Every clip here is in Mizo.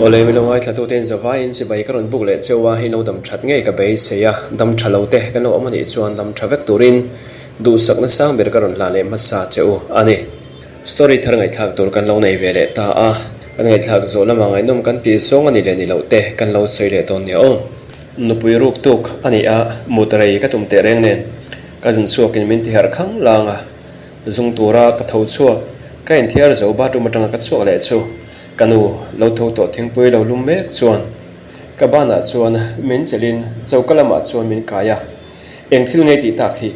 Awle milo ngaithlatute in zavaiin chibai ka rawn buk leh cheu a, in lo dam that ngei ka beisei a, dam tha lo te kan lo awm anih chuan dam tha vek turin duhsakna sang ber ka rawn hlah leh hmasa che u a ni. Story thar ngaihthlak tur kan lo nei ve leh ta a, kan ngaihthlak zawh lama ngaihnawm kan tih zawng a ni leh ni loh te kan lo sawi leh dawn nia aw. Nupui ruk tuk a ni a, mut rei ka tum teh reng nen ka zin chhuakin min ti harh khang lang a, zung tura ka tho chhuak ka inthiar zo bathroom atanga ka chhuak leh chu ka nu lo tho tawh thingpui lo lum mek chuan ka banah chuan min chelhin choka lamah chuan min kai a, eng thil ngei tih tak hi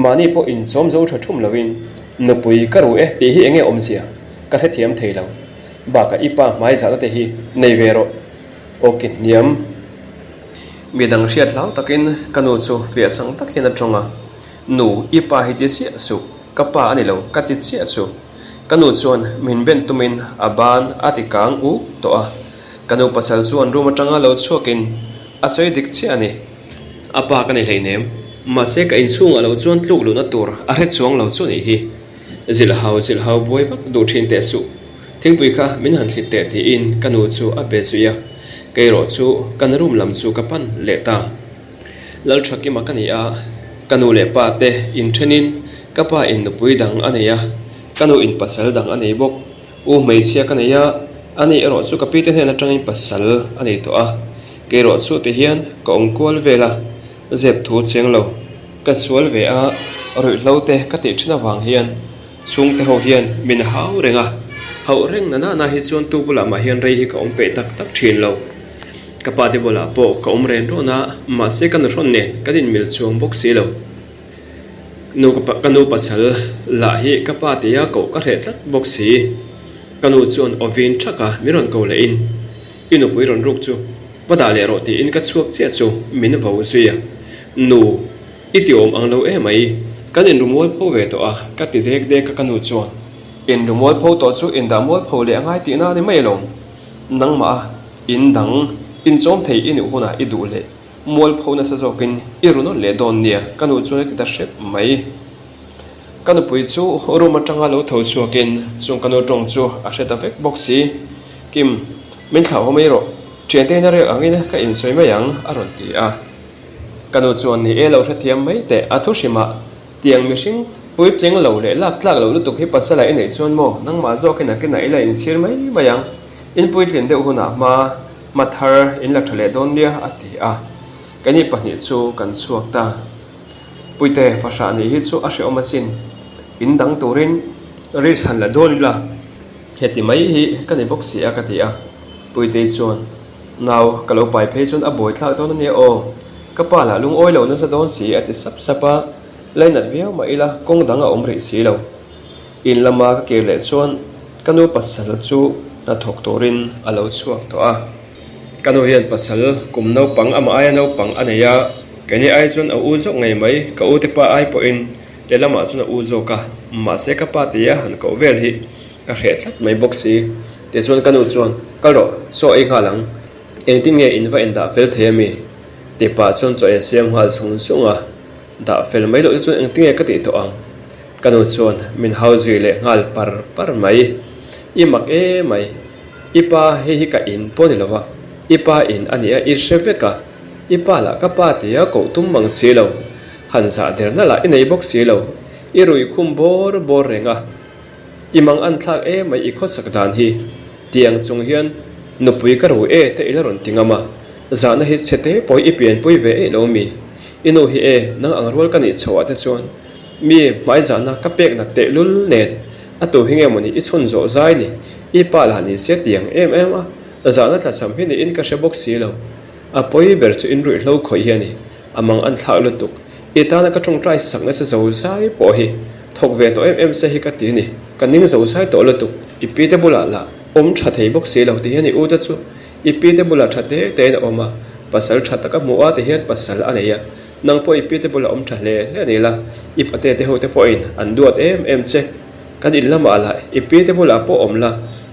Mahni pawh inchawm zo tha thum loin nupui ka ru e tih hi enge awmzia ka hrethiam thei lo. Bakah i pa hmai zahna te hi nei ve rawh. Ok hniam. Midang hriat hlau takin ka nu chu fiah chang tak hian a tawng a, Nu, i pa hi ti chiah suh, ka pa a ni lo ka ti chiah chu. Ka nu chuan min ben tumin a ban a ti kang uk tawh a. Ka nu pasal chuan room atanga lo chhuakin a sawi dik chiah a ni. A pa ka ni hleinem. Mahse ka inchhungah lo chuan tluk luhna tur a hre chuang lo chu nih hi. Zilh hau zilh hau buai vak duh thin teh suh. Thingpui kha min han thlit teh tiin ka nu chu a be zui a. Kei erawh chu kan room lam chu ka pan leh ta. Lalthakima ka ni a, ka nu leh pa te inthenin ka pa in nupui dang a nei a, ka nu in pasal dang a nei bawk. U hmeichhia ka nei a, ani erawh chu ka pi te hnen atangin pasal a nei tawh a. Kei erawh chu ti hian ka awm kual vel a. Zep thu cheng lo. Ka sual ve a, ruihhlo te ka tih thin avang hian chhungte ho hian min hau reng a, hauh reng na nana hi chuan tu bulah mah hian rei hi ka awm peih tak tak thin lo. Ka pa te bulah pawh ka awm ren rawn a, mahse ka nuhrawn nen kan inmil chuang bawk si lo. Nu ka nu pasal lah hi ka pa tia koh ka hreh tlat bawk si. Ka nu chuan awvin thak a min rawn ko leh in. I nupui rawn ruk chu va dah leh rawh tiin ka chhuak chiah chu min vo zui a, Nu, i ti awm ang lo emai, kan inrumual pho ve tawh a ka ti dek dek a ka nu chuan Inrumual pho tawh chu indah mual pho leh a ngai tihna a ni mai alawm, nangmah a in dang inchawm thei i nuh hunah i duh leh mual pho nasa zawkin i ru nawn leh dawn nia ka nu chuan a ti ta hrep mai. Ka nupui chu room atanga lo tho chhuakin chung ka nu tawng chu a hre ta vek bawk si. Kim, min thlauh haw mai rawh, thiante in a riak angin ka insawi mai ang a rawn ti a. Ka nu chuan ni e lo hrethiam mai teh a thu hrimah tiang mihring puitling lo leh lak tlak lo lutuk hi pasala i neih chuan maw nangmah zawkin a kinah ila inchhir mai mai ang, in puitlin deuh hunah hma hma thar in la tha leh dawn nia a ti a. Keini pahnih chu kan chhuak ta. Puite fahrah nih hi chu a hrehawm asin. In dang turin risk han la dawn ila heti mai hi ka ni bawk si a ka ti a. Puitei chuan, Nau, ka lo pai phei chuan a buai thlak dawn ania aw. Ka pa lah lungawi lo nasa dawn si a ti sap sap a. Lainat viau mah ila kawng dang a awm rih si lo. In lama ka kir leh chuan ka nu pasal chu hnathawk turin a lo chhuak tawh a. Ka nu hian pasal kum naupang amah aia naupang a nei a, keini ai chuan a u zawk ngei mai, ka u te pa ai pawhin lehlamah chuan a u zawk a, mahse ka pa tia han koh vel hi ka hreh tlat mai bawk si. Tichuan ka nu chuan, Kal rawh, chaw ei nghal ang, engtin nge in va indah fel thei ami? Ti pah chuan chaw ei a siam nghal chung chung a, dah fel mai loh te chuan engtin nge ka tih tawh ang? Ka nu chuan min hau zui leh nghal par par mai, I mak emai. I pa hei hi ka in pawh ni lova, i pa in a nia i hre vek a, i pa lah ka pa tia koh tum mang si lo, han zah derna lah i nei bawk si lo, i rui khum bawr bawr reng a, i mang an thlak emai i khawsak dan hi, tiang chung hian nupui ka ru e te ila rawn ti ngam a, zahna hi chhe te pawh hi i pianpui ve eih lo mi, i nu hi e nang ang rual ka nih chhoh ah te chuan mi hmaizahna ka pek nat tehlul nen A tu hi nge mawni i chhun zawh zai ni, i pa lah ni se tiang em em a, zahna tlachham hi niin ka hre bawk si lo. A pawi ber chu in ruihhlo khawih hi a ni, a mang an thlak lutuk. I tana ka tawngtai sakna che zo zai pawh hi thawk ve tawh em em se hi ka ti ni, ka ning zo zai tawh lutuk. I pi te bulah lah awm tha thei bawk si lo ti hian i u te chu i pi te bulah tha te te in a awm a, pasal tha taka hmuh a ti hian pasal a nei a, Nang pawh i pite bulah awm tha hle hle a ni la, i pate te ho te pawhin an duat em em che. Kan in lamah lah i pite bulah pawh awm la,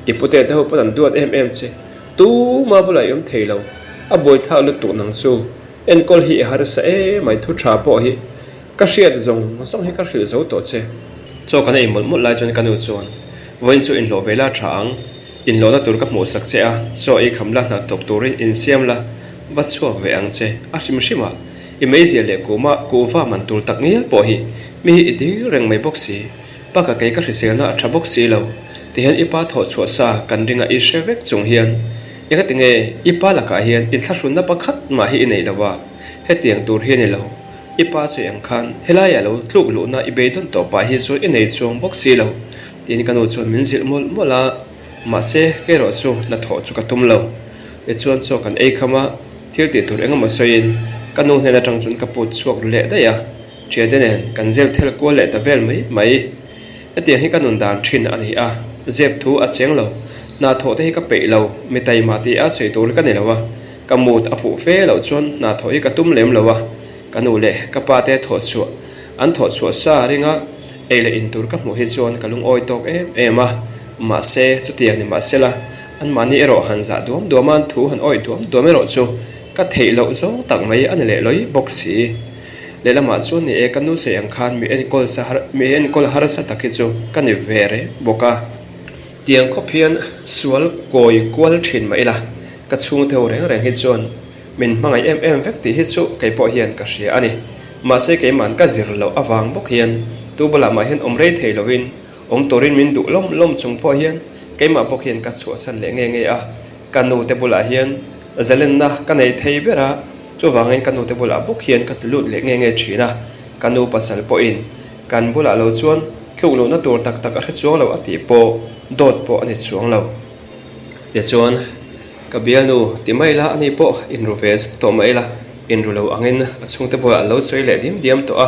i pute te ho pawn an duat em em che. Tuma bulah i awm thei lo, a buaithak lutuk nang chu. Enkawl hi i harsa emai thu tha pawh hi ka hriat zawng zawng hi ka hrilh zo tawh che. Chaw kan ei mawlh mawlh lai chuan ka nu chuan, Vawiin chu inhlawh ve la tha ang. Inhlawhna tur ka hmuhsak che a, chaw ei kham la hna thawk turin insiam la, va chhuak ve ang che. A hrim hrim a, i meizia leh kuma kuhva man tur tak ngial pawh hi mi hi i dil reng mai bawk si. Baka kei ka hriselna a tha bawk si lo, tihian i pa thawh chhuah sa kan ringa i hre vek chung hian engati nge i pa lakah hian inthlahrunna pakhat mah hi i nei lo a, hetiang tur hi a ni lo. I pa sawi ang khan helaiah lo tluk luhna i beidawn tawh pah hi chuan i nei chuang bawk si lo, tiin ka nu chuan min zilh mawlh mawlh a, mahse kei erawh chu hnathawh chu ka tum lo. Tichuan chaw kan ei kham a, thil tih tur engemaw sawiin ka nu hnen atang chuan ka put chhuak ru leh daih a, thiante nen kan zel thel kual leh ta vel mai mai. Hetiang hi ka nun dan thin a ni a, zep thu a cheng lo, hna thawh te hi ka peih lo, mi taima ti a sawi tur hi ka ni lo a, Ka mut a fuh fe loh chuan hna thawh hi ka tum lem lo a, ka nu leh ka pa te thawh chhuah an thawh chhuah sa ringa ei leh in tur ka hmuh hi chuan ka lungawi tawk em em a, mahse chutiang ni mahsela anmahni erawh han zah duam duam a, an thu han awih duam duam erawh chu ka theih loh zawng tak mai a ni leh lawi bawk si. Lehlamah chuan ni e ka nu sawi ang khan mi enkawl sa har mi enkawl harsa tak hi chu ka ni ve reng bawk a. Tiang khawp hian sual kawi kual thin mah ila, ka chhungte ho reng reng hi chuan min hmangaih em em vek tih hi chu kei pawh hian ka hria a ni. Mahse keima'n ka zir loh avang bawk hian tu bulah mah hian awm rei thei lovin awm turin min duh lawm lawm chung pawh hian keimah bawk hian ka chhuahsan leh nge nge a. Ka nute bulah hian zalenna ka nei thei ber a, chuvangin ka nute bulah bawk hian ka ti lut leh nge nge thin a. Ka nu pasal pawhin Kan bulah lo chuan tluk lohna tur tak tak a hre chuang lo a tih pawh dawt pawh a ni chuang lo. Tichuan, ka bialnu ti mai la ani pawh inru ve zuk tawh mai la, inru lo angin a chhungte bulah an lo sawi leh diam diam tawh a,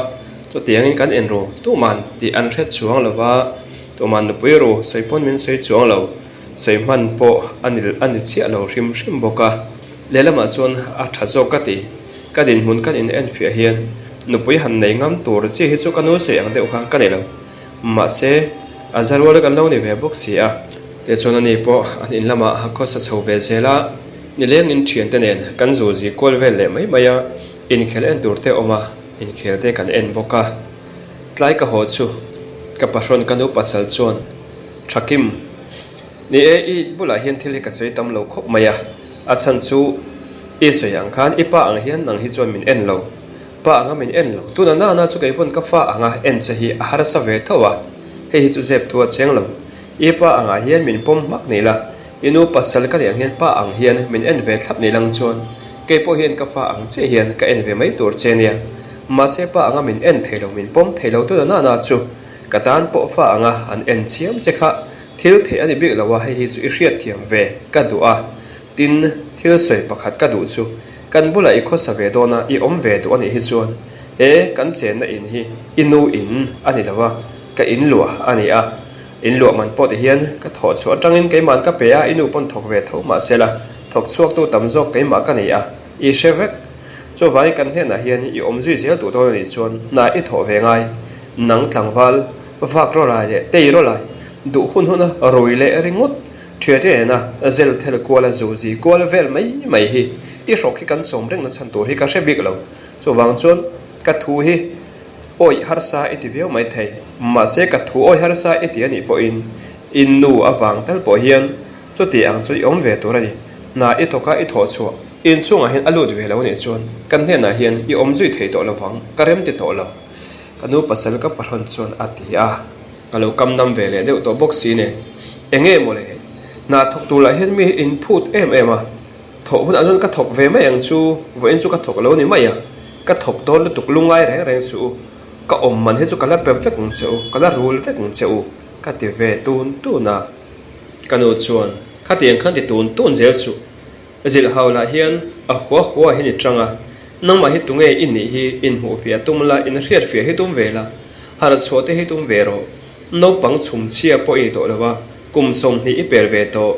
chutiangin kan inru tuman tih an hre chuang lo va, tuman nupui ru sawi pawn min sawi chuang lo, sawi hman pawh a ni a ni chiah lo hrim hrim bawk a. Lehlamah chuan a tha zawk ka ti. Ka dinhmun kan in enfiah hian nupui han nei ngam tur chi hi chu ka nu sawi ang deuh khan ka nei lo. Mahse, a za rual kan lo ni ve bawk si a. Tichuan ani pawh an in lamah a khawsa chho ve zel a, nilengin thiante nen kan zu zi kual vel leh mai mai a, inkhel en tur te awm a, inkhel te kan en bawk a. Tlai ka haw chu ka pahrawn ka nu pasal chuan Thakim, Ni e, i bulah hian thil hi ka sawi tam lo khawp mai a. A chhan chu i sawi ang khan i pa ang hian nang hi chuan min en lo. Pa anga min en lo. Tuna nana chu kei pawn ka fa anga en che hi a harsa ve tho a. Hei hi chu zep thu a cheng lo. I pa angah hian min pawm hmak ni la, i nu pasal ka nih ang hian pa ang hian min en ve thlap ni lang chuan kei pawh hian ka fa ang chiah hian ka en ve mai tur che nia. Mahse pa anga min en thei lo, min pawm thei lo tuna nana chu ka tan pawh fa anga an en chiam che kha Thil theih a ni bik lo a, hei hi chu i hriatthiam ve ka duh a. Tin, thil sawi pakhat ka duh chu, kan bulah i khawsa ve dawn a, i awm ve duh a nih hi chuan, he kan chenna in hi i nu in a ni lo a, ka in luah a ni a. In luah man pawh ti hian ka thawh chhuah atangin keima'n ka pe a, i nu pawn thawk ve tho mahse la, thawk chhuaktu tam zawk keimah ka ni a, i hre vek. Chuvangin kan hnenah hian i awm zui zel duh dawn a nih chuan hna i thawh ve ngai, nang tlangval, Vak rawlai leh tei rawlai duh hun huna rui leh ringawt thian ena zel thel kuala zu zi kual vel mai mai hi i hrawk hi kan chawm reng na chhan tur hi ka hre bik lo. Chuvang chuan ka thu hi awih harsa i ti viau mai thei. Mahse ka thu awih harsa i ti anih pawhin i nu avang tal pawh hian chuti ang chu i awm ve tur a ni. Hna i thawk a i thawh chhuah inchhungah hian a lut ve lo anih chuan kan hnenah hian i awm zui thei tawh lovang ka rem ti tawh lo. Ka nu pasal ka pahrawn chuan a ti a, ka lo kam nam ve leh deuh tawh bawk si nen. Eng nge mawle, hna thawk tur lah hian mi hi in phut em em a, thawh hunah chuan ka thawk ve mai ang chu, vawiin chu ka thawk lo ni mai a, ka thawk dawn lutuk lungngai reng reng suh u, ka awm man hi chu ka la pe vek ang che u, ka la rul vek ang che u, ka ti ve tun tun a. Ka nu chuan, Khatiang khan ti tun tun zel suh, Zilh hau lah hian a hua hua hi ni chang a, nangmah hi tunge i nih hi inhmuh fiah tum la, inhriat fiah hi tum ve la, harh chhuah te hi tum ve rawh. Naupang chhum chhia pawh i ni tawh lo a, kum 20 i per ve tawh.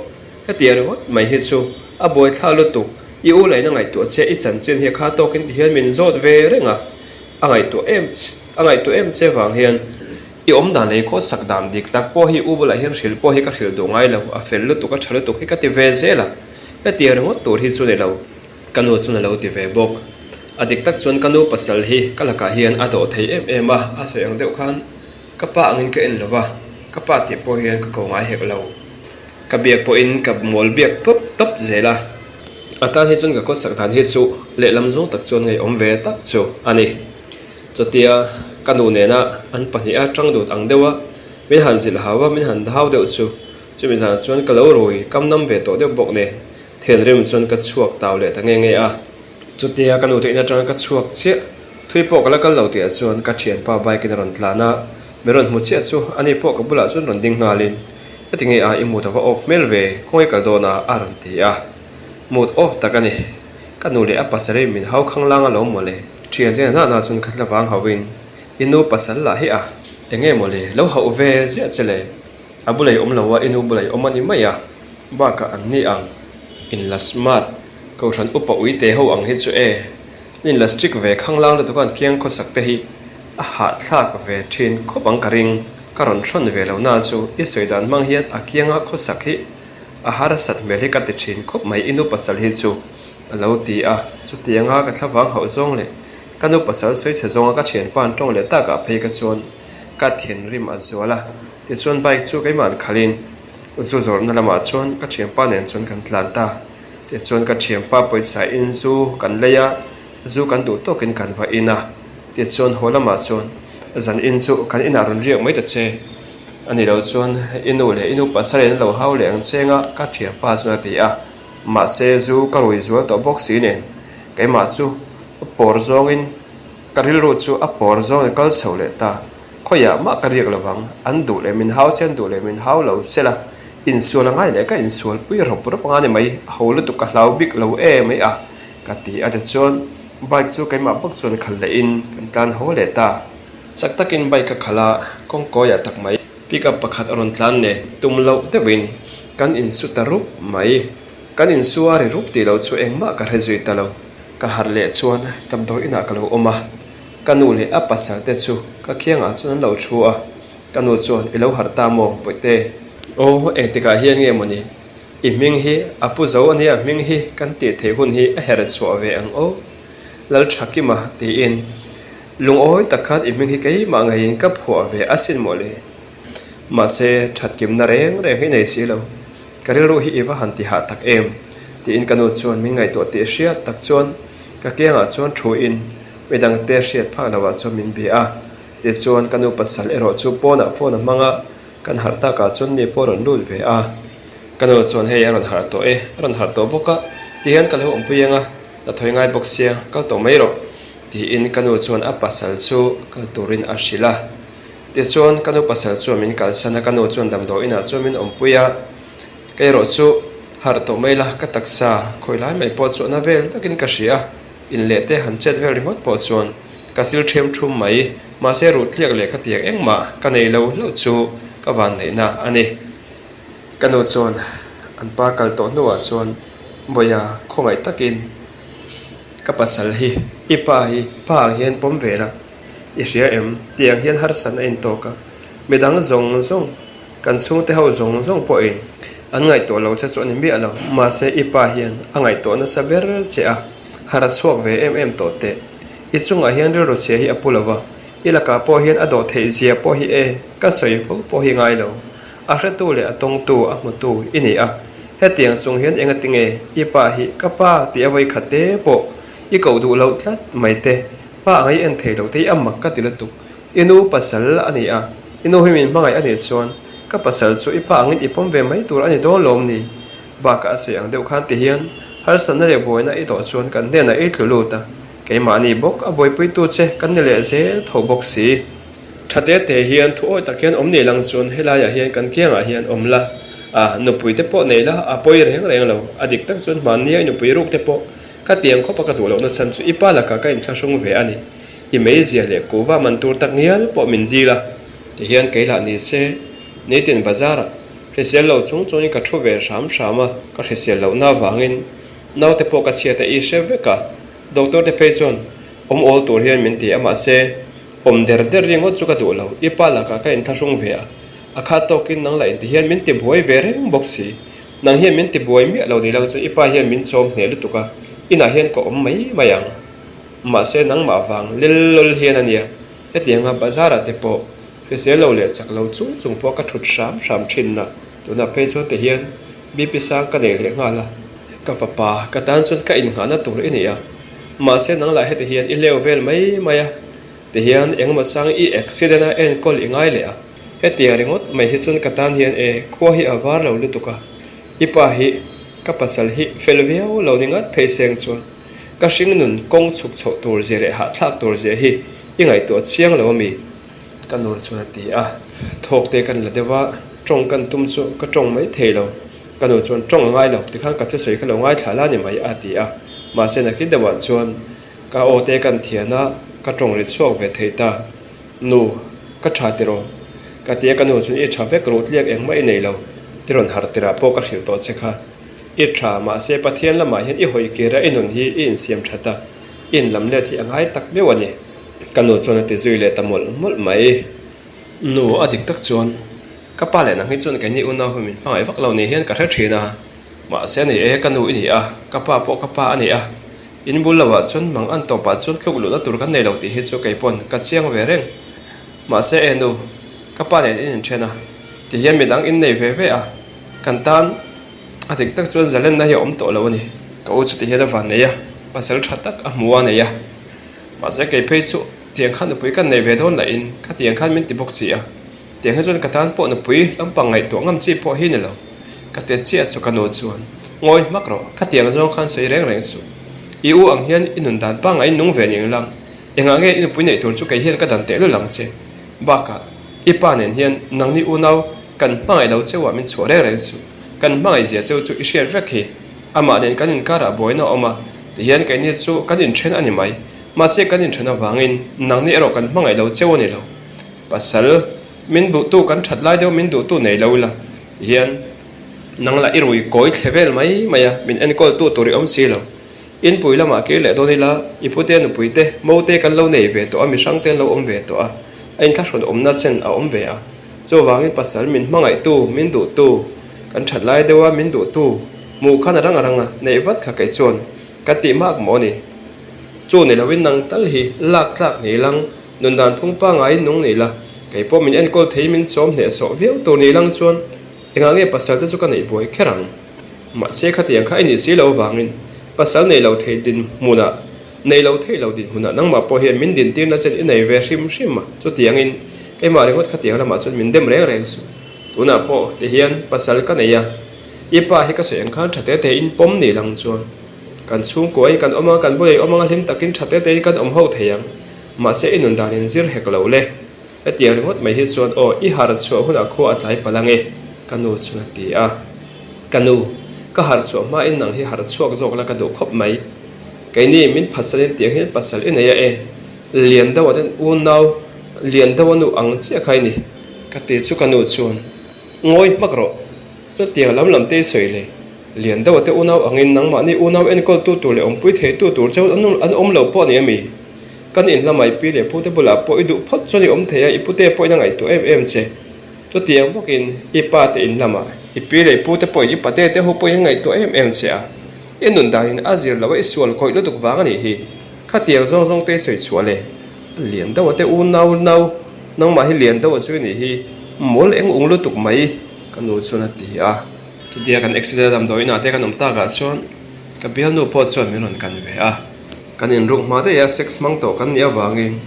Hetiang ringawt mai hi chu a buaithla lutuk, i u laina ngaihtuah che i chanchin hi a kha tawkin ti hian min zawt ve reng a, a ngaihtuah em a ngaihtuah em che vang hian I awm dan leh i khawsak dan dik tak pawh hi u bulah hian hrilh pawh hi ka hrilh duh ngai lo, a fel lutuk a tha lutuk hi ka ti ve zel a, hetiang ringawt tur hi chu ni lo. Ka nu chuan a lo ti ve bawk. A dik tak chuan ka nu pasal hi ka lakah hian a dawh thei em em a, a sawi ang deuh khan ka pa angin ka en lo va, ka pa tih pawh hian ka ko ngai hek lo. Ka biak pawhin ka mawl biak pawp tawp zel a. A tan hi chuan ka khawsak dan hi chu lehlam zawng tak chuan ngaihawm ve tak chu a ni. Chutia ka nu nena an pahniha tang dut ang deuha min han zilh hau a, min han hau deuh chu chumi zanah chuan ka lo rui kam nam ve tawh deuh bawk nen thenrim chuan ka chhuak tau leh ta nge nge a. Chutia ka nu te in atanga ka chhuak chiah thui pawh ka la kal lo tihah chuan ka thianpa bike in a rawn tlan a, min rawn hmu chiah chu ani pawh ka bulah chuan rawn ding nghalin Heti nge a i mood a va off hmel ve, khawnge kal dawn a? a rawn ti a, mood off tak a ni. Ka nu leh a pasal hi min hau khang lang alawm mawle. Thiante hna hna chuan ka hla vang hauhin i nu pasal lah hi a enge mawle lo hauh ve ziah che le. A bulei awm lo a, i nu bulei awm a ni mai a, bakah an ni ang. In la smart, Kohhran upa uite ho ang hi chu e, an in la strict ve khanglang lutuk a an kiang khawsak te hi a hahthlak ve thin khawp ang ka ring. Ka rawn hrawn ve lo na chu i sawi dan hmang hian a kianga khawsak hi a harsat hmel hi ka ti thin khawp mai i nu pasal hi chu a lo ti a, chutianga ka thlavang hauh zawng leh ka nu pasal sawi chhe zawnga ka thianpa an tawng leh takah phei ka chuan ka thinrim a zual a. Tichuan bike chu keimah an khalhin zu zawrhna lamah chuan ka thianpa nen chuan kan tlan ta. Tichuan ka thianpa pawisa in zu kan lei a, zu kan duh tawkin kan va in a. Tichuan haw lamah chuan zan in chu kan inah rawn riak mai ta che. A ni lo chuan i nu leh i nu pasal in an lo hau leh ang cheng a ka thianpa chuan a ti a. Mahse zu ka rui zual tawh bawk si nen keimah chu pawr zawngin ka rilru chu a pawr zawngin kal chho leh ta. Khawiah mah ka riak lovang, an duh leh min hau se an duh leh min hau lo se la, insual a ngai leh ka insual pui rawp rawp anga ni mai, a ho lutuk ka hlau bik lo e mai a, ka ti a tichuan bike chu keimah bawk chuan khalh leh in kan tlan haw leh ta. Chak takin bike ka khalh a, kawngkawiah tak mai pick up pakhat a rawn tlan nen tum loh deuhin kan insu ta rup mai, kan insu a ri rup tih loh chu engmah ka hre zui ta lo, ka harh leh chuan damdawi inah ka lo awm a. Ka nu leh a pasal te chu ka khiangah chuan an lo thu a, ka nu chuan i lo harh ta maw Bawihte? Aw, engtikah hian nge mawni i hming hi a pu zo ania hming hi kan tih theih hun hi a her chhuah ve ang aw Lalthakima tiin lungawi tak khan i hming hi keimah ngeiin ka phuah ve asin mawle. Mahse thatkimna reng reng hi nei si lo, ka rilru hi i va han ti hah tak em tiin ka nu chuan min ngaihtuah tih hriat tak chuan ka kiangah chuan thuin Midangte hriat phak loh ah chuan min bia a, tichuan ka nu pasal erawh chu pawnah phone a hmang a, kan harh takah chuan ni pawh a rawn lut ve a. Ka nu chuan hei a rawn harh tawh e, a rawn harh tawh bawk a, tihian ka lo awmpui ang a, ka thawi ngai bawk sia, kal tawh mai rawh tiin ka nu chuan a pasal chu kal turin a hrilh a. Tichuan ka nu pasal chuan min kalsan a, ka nu chuan damdawi inah chuan min awmpui a, kei erawh chu harh tawh mai la, ka taksa khawi lai mai pawh chu a na vel vekin ka hria a. In leh te han chet vel ringawt pawh chuan ka sil ṭhem ṭhum mai. Mahse ruh tliak leh ka tiang engmah ka nei lo hlauh chu ka van neihna a ni. Ka nu chuan an pa kal tawh hnuah chuan Bawiha khawngaih takin ka pasal hi i pa hi pa ang hian pawm ve la i hria em? Tiang hian harsatna a intawk a, midang zawng zawng Kan chhungte ho zawng zawng pawhin an ngaihtuah lo che chu a ni miah lo. Mahse, i pa hian a ngaihtuah nasa ber che a, har a chhuak ve em em tawh teh. I chungah hian rilru chhia hi a pu lo va, i lakah pawh hian a dawh theih zia pawh hi e, ka sawi fo pawh hi ngai lo. A hretu leh a tawngtu, a hmutu i ni a. Hetiang chung hian engatinge i pa hi ka pa tih a vawikhat te pawh i koh duh loh tlat mai te, pa anga i en thei lo te hi a mak ka ti lutuk. I nu pasal a ni a, i nu hi min hmangaih a nih chuan ka pasal chu i pa angin i pawm ve mai tur a ni dawn lawm ni? Bakah a sawi ang deuh khan ti hian harsatna leh buaina i tawh chuan kan hnenah i tlu lut a, keimahni bawk a buaipuitu che kan ni leh zel tho bawk si. Tha te te hian thu awi tak hian awm ni lang chuan helaiah hian kan kiangah hian awm la, a nupui te pawh nei la a pawi reng reng lo, a dik tak chuan hmannia i nupui ruk te pawh ka tiang khawpa ka duh lohna chhan chu i pa lakah ka inthlahrung ve a ni. I meizia leh kuhva man tur tak ngial pawh min dil a, tihian kei lah ni se, nitin bazar ah hrisel lo chung chungin ka thu ve hram hram a, ka hrisel lohna avangin naute pawh ka chhiat a i hre vek a, doctor te phei chuan awm awl tur hian min ti a mahse awm der der ringawt chu ka duh lo, i pa lakah ka inthlahrung ve a, a khat tawkin nang lah intihian min ti buai ve reng bawk si, nang hian min ti buai miah lo ni lang chuan i pa hian min chawm hneh lutuk a, inah hian ka awm mai mai ang. Mahse nangmah vang lel lawl hian a nia, hetianga bazar ah te pawh hrisel lo leh chak lo chung chung pawh ka thut hram hram thin na. Tunah phei chuan tihian BP sang ka nei leh nghal a. Ka fapa, ka tan chuan ka innghahna tur i ni a. Mahse nang lah heti hian i hleu vel mai mai a. Tihian engemaw chang i accident a enkawl i ngai leh a. Hetiang ringawt mai hi chuan ka tan hian e khua hi a var lo lutuk a. I pa hi ka pasal hi fel viau lo ni ngat phei seng chuan ka hringnun kawng chhuk chhoh tur zia leh hahthlak tur zia hi i ngaihtuah chiang lo a mi? Ka nu chuan a ti a. Thawk te kan la deuh a, tawng kan tum chu ka tawng mai thei lo. Ka nu chuan tawng a ngai lo, tikhan ka thusawi kha lo ngaithla la ni mai a ti a. Mahse nakin deuhah chuan ka aw te kan thian a, ka tawng ri chhuak ve thei ta. Nu, ka tha tiraw? Ka ti a, ka nu chuan i tha vek ruh tliak engmah i nei lo, i rawn harh tirah pawh ka hrilh tawh che kha. I tha, mahse Pathian lamah hian i hawi kir a, i nun hi i insiam that a, i inlam let hi a ngai tak meuh a ni. Ka nu chuan a ti zui leh ta mawlh mawlh mai. Nu, a dik tak chuan ka pa leh nang hi chuan keini unau hi min hmangaih vak lo ni hian ka hre thin a, mahse ni e, ka nu i ni a, ka pa pawh ka pa a ni a, in bul lohah chuan mang an tawpah chuan tluk luhna tur kan nei lo tih hi chu kei pawn ka chiang ve reng. Mahse e nu, ka pa nen in inthen a, ti hian midang in nei ve ve a, kan tan a dik tak chuan zalenna hi a awm tawh lo a ni. Ka u chu ti hian a van nei a, pasal tha tak a hmu a nei a. Mahse kei phei chu tiang khan nupui kan nei ve dawn lahin ka tiang khan min ti bawk si a, tiang hi chuan ka tan pawh nupui lampang ngaihtuah ngam chi pawh hi ni lo. Ka ti chiah chu ka nu chuan, Ngawi hmak rawh, ka tiang zawng khan sawi reng reng suh. I u ang hian i nun dan pangngai nung ve ning lang, engah nge i nupui neih tur chu kei hian ka dan tehlul ang che. Bakah, i pa nen hian nangni unau kan hmangaih lo cheuah min chhuah reng reng suh. Kan hmangaih zia cheu chu i hriat vek hi. Amah nen kan inkarah buaina a awm a, tihian keini chu kan inthen a ni mai. Mahse kan inthen avangin nangni erawh kan hmangaih lo cheu a ni lo. Pasal, min duhtu kan that lai deuh min duhtu nei lo ila, tihian nang lah i rui kawi thle vel mai mai a, min enkawltu tur i awm si lo. Inpui lamah kir leh dawn ila, i pute nupuite, mote kan lo nei ve tawh a, mihrangte an lo awm ve tawh a, a inthlahrun awmna chen a awm ve a. Chuvangin pasal min hmangaihtu, min duhtu, kan that lai deuha min duhtu hmuh khan a rang a rang a, neih vat kha kei chuan ka tih mak maw a ni. Chu ni loin nang tal hi lak tlak ni lang, nun dan phung pangaiin nung ni la, kei pawh min enkawl thei min chawm hnehsawh viau tur ni lang chuan engah nge pasal te chu ka neih buai kher ang. Mahse khatiang kha i nih si lo vangin pasal nei lo thei dinhmunah Nei lo theih lo dinhmunah nangmah pawh hian min dintirna chen i nei ve hrim hrim a, chutiangin keimah ringawt khatiang lamah chuan min dem reng reng suh. Tunah pawh tihian pasal ka nei a, i pa hi ka sawi ang khan tha te te in pawm ni lang chuan kan chhungkua in kan awm a, kan bulah i awm anga hlim takin tha te te in kan awm ho thei ang, mahse i nun dan in zir hek lo le. Hetiang ringawt mai hi chuan aw i harh chhuah hunah khua a tlai palh ange ka nu chuan a ti a. Ka nu, ka harh chhuah hmain nang hi harh chhuak zawk la ka duh khawp mai. Keini min phatsanin tiang hian pasal i nei a e, lian deuh ten unau lian deuh a nu ang chiah kha i ni. Ka ti chu ka nu chuan, Ngawi hmak rawh, chutiang lam lam te i sawi le, lian deuh te unau angin nangmahni unau enkawltu tur leh awmpui theitu tur cheu an awm lo pawh a ni a mi? Kan in lamah i pi leh pute bulah pawh i duh phawt chuan i awm thei a, i pute pawhin a ngaihtuah em em che. Chutiang bawkin i pa te in lamah i pi leh i pute pawhin i pate te ho pawhin an ngaihtuah em em che a. I nun danin a zir lo a i sual kawih lutuk vang a nih hi. Khatiang zawng zawng te i sawi chhuah le. A lian deuh a te u nau nau, nangmah hi lian deuh a chu i nih hi. Mawl eng ung lutuk mai, ka nu chuan a ti a. Chutia kan accident a damdawi inah te kan awm takah chuan ka bialnu pawh chuan min rawn kan ve a. Kan inruk hma daih a sex hmang tawh kan nih avangin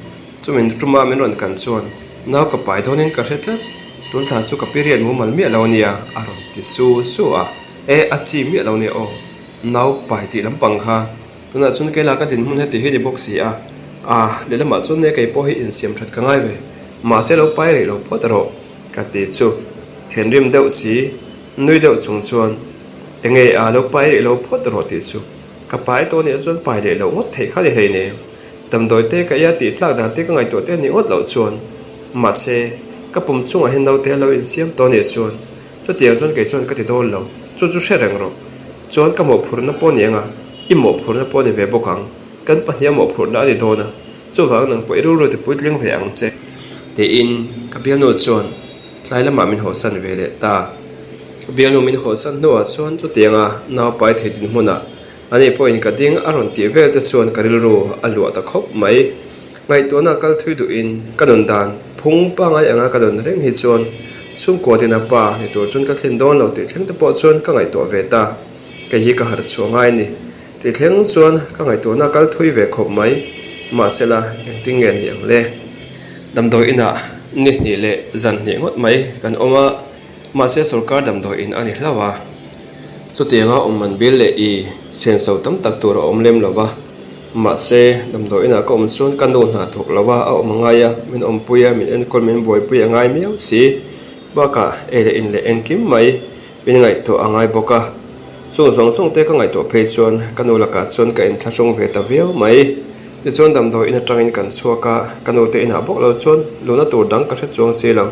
chumin tuma min rawn kan chuan nau ka pai dawnin ka hre tlat, tun thla chu ka period mumal miah lo ania a rawn ti su su a, e a chi miah lo nia aw, nau pai tih lampang kha tunah chuan kei lah ka dinhmun heti hi ni bawk si a, ah lehlamah chuan nia kei pawh hi insiam that ka ngai ve, mahse lo pai rih lo phawt rawh ka ti chu thinrim deuh si nui deuh chung chuan enge a lo pai rih lo phawt rawh tih chu. Ka pai tawh nih chuan pai leh loh ngawt theih kha ni hleinem. Damdawi te ka ia tih tlak dan te ka ngaihtuah te a nih ngawt loh chuan. Mahse, ka pum chungah hian naute a lo insiam tawh nih chuan chutiang chuan kei chuan ka ti dawn lo. Chu chu hre reng rawh. Chuan ka mawhphurhna pawh ni anga i mawhphurhna pawh ni ve bawk ang. Kan pahniha mawhphurhna a ni dawn a, chuvang nang pawh i rilru ti puitling ve ang che. Tiin ka bialnu chuan tlai lamah min hawhsan ve leh ta. Ka bialnu min hawhsan hnuah chuan chutianga nau pai thei dinhmunah ani pawhin ka ding a rawn tih vel te chuan ka rilru a luah ta khawp mai. Ngaihtuahna kal thui duhin ka nun dan phung pangai anga ka nun reng hi chuan Chhungkua tina pa ni tur chuan ka thlen dawn lo tih thleng te pawh chuan ka ngaihtuah ve ta. Kei hi ka harh chhuah ngai a ni. Tih thleng chuan ka ngaihtuahna a kal thui ve khawp mai. Mahsela, engtin nge ni ang le? Damdawi inah ni hnih leh zan hnih ngawt mai kan awm a, mahse sorkar damdawi in a ni hlauh a. Chutianga awm man bil leh i senso tam tak tur a awm lem lo va. Mahse, damdawi inah ka awm chuan ka nu hna thawk lo va, a awm a ngai a, min awmpui a, min enkawl min buaipui a ngai miau si. Bakah ei leh in leh engkim mai min ngaihtuah a ngai bawk a. Chung zawng zawng te ka ngaihtuah phei chuan ka nu lakah chuan ka inthlahrung ve ta viau mai. Tichuan damdawi in atangin kan chhuak a, ka nu te inah bawk lo chuan luhna tur dang ka hre chuang si lo.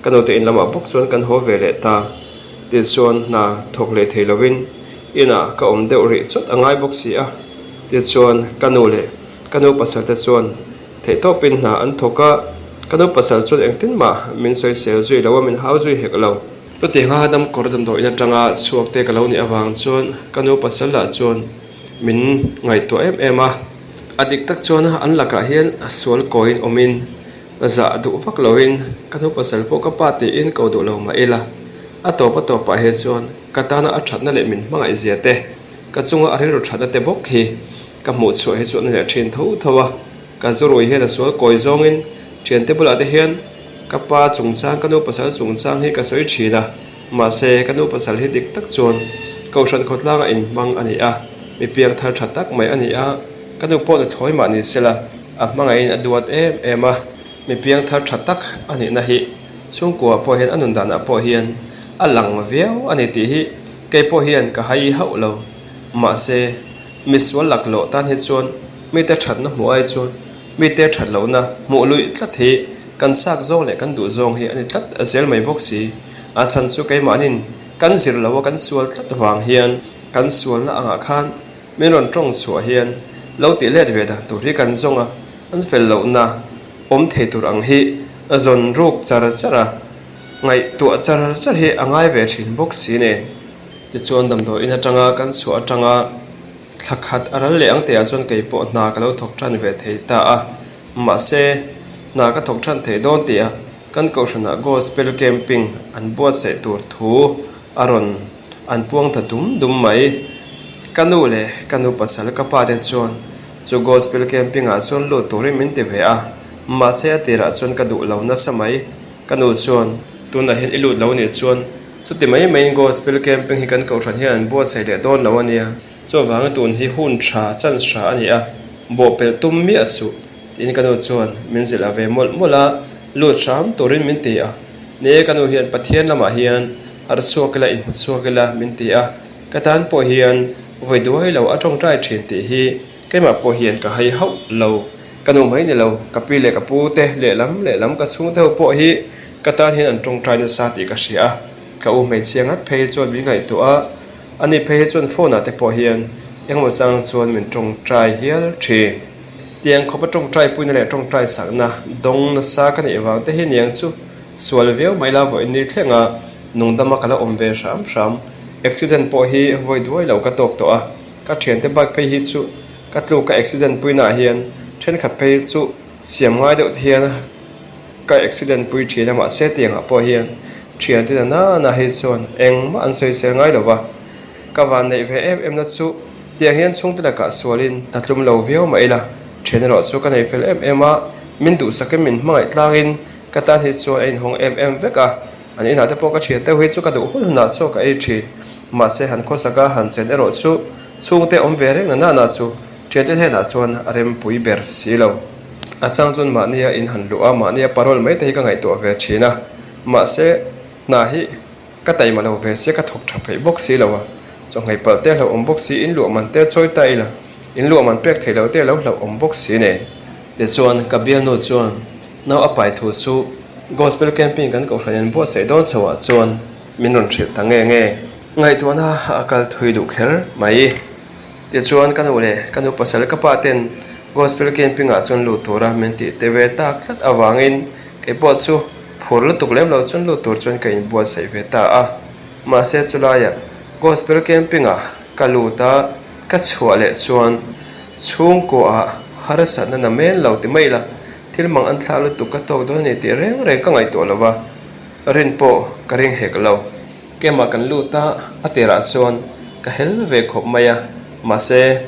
Ka nu te in lamah bawk chuan kan haw ve leh ta. Tichuan hna thawk leh thei lovin inah ka awm deuh rih chawt a ngai bawk si a. Tichuan ka nu leh ka nu pasal te chuan theihtawpin hna an thawk a, ka nu pasal chuan engtin mah min sawisel zui lo a, min hau zui hek lo. Chutianga damkawr damdawiin atanga chhuak te ka lo nih avang chuan ka nu pasal lah chuan min ngaihtuah em em a. A dik tak chuan an lakah hian sual kawiin awmin zah duh vak loin ka nu pasal pawh ka pa tiin ko duh lo mah ila, a tawp a tawpah hi chuan ka tana a thatna leh min hmangaih zia te, ka chunga a rilru thatna te bawk hi ka hmuh chhuah hi chu an leh thin tho tho a. Ka zurui hian a sual kawi zawngin thiante bulah te hian ka pa chungchang, ka nu pasal chungchang hi ka sawi thin a, mahse ka nu pasal hi dik tak chuan Kohhran khawtlanga inhmang a ni a, mi piang thar tha tak mai a ni a, ka nu pawh nuthlawi mah ni sela a hmangaihin a duat em em a, mi piang thar tha tak a nihna hi chhungkua pawh hian a nun danah pawh hian a lang viau a ni tih hi kei pawh hian ka hai hauh lo, mahse. Misual laklawh tan hi chuan mite thatna hmuh ai chuan mite that lohna hmuh luih tlat hi kan chak zawng leh kan duh zawng hi a ni tlat zel mai bawk si. A chhan chu keimahnin kan zir lo a kan sual tlat vang hian kan sualna angah khan min rawn tawng chhuah hian lo tih let ve dan tur hi kan zawng a, an fel lohna awm thei tur ang hi zawn ruk char char a, ngaihtuah char char hi a ngai ve thin bawk si nen. Tichuan damdawiin atanga kan chhuah atanga thla khat a ral leh ang tihah chuan kei pawh hna ka lo thawk tan ve thei ta a. Mahse, hna ka thawk tan thei dawn tihah kan kohhranah Gospel Camping an buatsaih tur thu a rawn an puang ta dum dum mai. Ka nu leh ka nu pasal ka pa te chuan chu Gospel Camping ah chuan lut turin min ti ve a, mahse a tirah chuan ka duh lo nasa mai. Ka nu chuan, Tunah hian i lut lo nih chuan Chuti mai maiin Gospel Camping hi kan kohhran hian an buatsaih leh dawn lo a nia. Chuvangin tun hi hun tha, chance tha a ni a, bawhpelh tum miah suh tiin ka nu chuan min zilh a ve mawlh mawlh a, lut hram turin min ti a. Ni e, ka nu hian Pathian lamah hian harh chhuak ila, inhmu chhuak ila min ti a, ka tan pawh hian vawi duai lo a tawngtai thin tih hi keimah pawh hian ka hai hauh lo. Ka nu mai ni lo, ka pi leh ka pu te lehlam lehlam ka chhungte ho pawh hi Ka tan hian an tawngtai nasa tih ka hria a, ka u hmeichhia ngat phei hi chuan min ngaihtuah a, ani phei hi chuan phone ah te pawh hian engemaw chang chuan min tawngtai hial thin. Tiang khawpa tawngtai puina leh tawngtai sakna dawng nasa ka neih vang te hi niang chu sual viau mai la vawiin ni thleng a, nungdama ka la awm ve hram hram. Accident pawh hi vawi duai lo ka tawk tawh a, ka thiante bike phei hi chu ka tluk ka accident puina ah hian thenkhat phei hi chu siam ngai deuh te hian Ka accident pui thin a mahse tiangah pawh hian thiante na nana hi chuan engmah an sawisel ngai lo va, ka van neih ve em em na chu tiang hian chhungte lakah sualin ta tlum lo viau mah ila thian erawh chu ka nei fel em em a, min duhsakin min hmangaih tlangin ka tan hi chuan a inhawng em em vek a, an inah te pawh ka thian deuh hi chu ka duh hun hunah chaw ka ei thin mahse han khawsaka han chen erawh chu chhungte awm ve reng na nana chu Thiante hnenah chuan a rempui ber si lo. A chang chuan mahnia in han luh a, mahnia parole mai te hi ka ngaihtuah ve thin a. Mahse, hna hi ka taima lo ve sia, ka thawk tha peih bawk si lo a. Chawhngei palh te hlauhawm bawk si, in luah man te chawi ta ila, in luah man pek theih loh te lo hlauhawm bawk si nen. Tichuan, ka bialnu chuan nau a pai thu chu Gospel Camping kan kohhran in buatsaih dawn chho ah chuan min rawn hrilh ta nge nge. Ngaihtuahna a kal thui duh kher mai. Tichuan ka nu leh ka nu pasal ka pa ten Gospel Camping ah chuan lut tura min tih te ve tak tlat avangin kei pawh chu phur lutuk lem lo chuan lut tur chuan ka inbuatsaih ve ta a. Mahse chulaiah Gospel Camping ah ka lut a, ka chhuah leh chuan chhungkuaah harsatna na men lo ti mai la, thil mang an thlah lutuk ka tawk dawn a ni tih reng reng ka ngaihtuah lo va. Rin pawh ka ring hek lo. Camp-ah kan lut a, a tirah chuan ka hel ve khawp mai a, mahse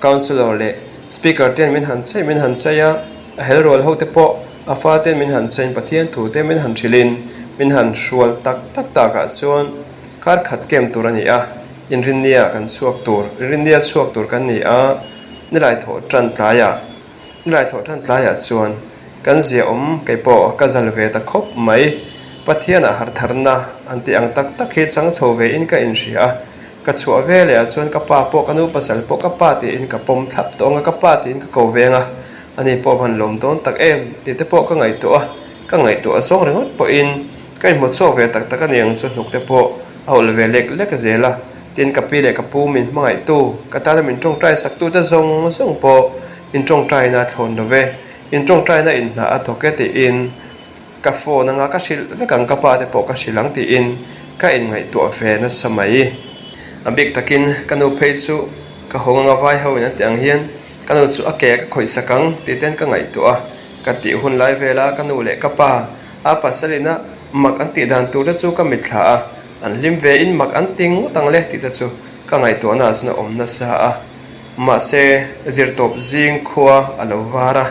Councillor leh Speaker ten min han chei min han chei a, a hel rual ho te pawh a fa ten min han cheiin Pathian thu te min han hrilhin min han hrual tak tak takah chuan kar khat camp tur a ni a, Inrinnia kan chhuak tur, Inrinnia chhuak tur kan ni a, nilai thawh tan tlaiah. Nilai thawh tan tlaiah chuan kan zia awm kei pawh ka zal ve ta khawp mai. Pathianah hartharna an tih ang tak tak hi chang chho ve in ka inhria a. Ka chhuah ve leh ah chuan ka pa pawh ka nu pasal pawh ka pa tiin ka pawm thlap tawh ang a, ka pa tiin ka ko veng a, ani pawh van lawm dawn tak em tih te pawh ka ngaihtuah a, ka ngaihtuah zawng ringawt pawhin ka inhmu chhuak ve tak tak a ni ang chu hnuk te pawh a ulh ve lek lek zel a. Tin ka pi leh ka pu min hmangaihtu, ka tana min tawngtai saktute zawng zawng pawh in tawngtaina a thlawn lo ve, in tawngtaina in hna a thawk e tiin ka phone anga ka hrilh vek ang, ka pa te pawh ka hrilh ang tiin ka inngaihtuah ve nasa mai. A bik takin ka nu phei chu ka hawng anga vai ho in an tih ang hian ka nu chu a ke ka khawih sak ang tih ten ka ngaihtuah a, ka tih hun lai vela ka nu leh ka pa a pasal ina mak an tih dan tur te chu ka mitthla a. An hlim ve in mak an ti ngawt ang le tih te chu ka ngaihtuahna ah chuan a awm nasa a. Mahse, zirtawp zing khua a lo var a,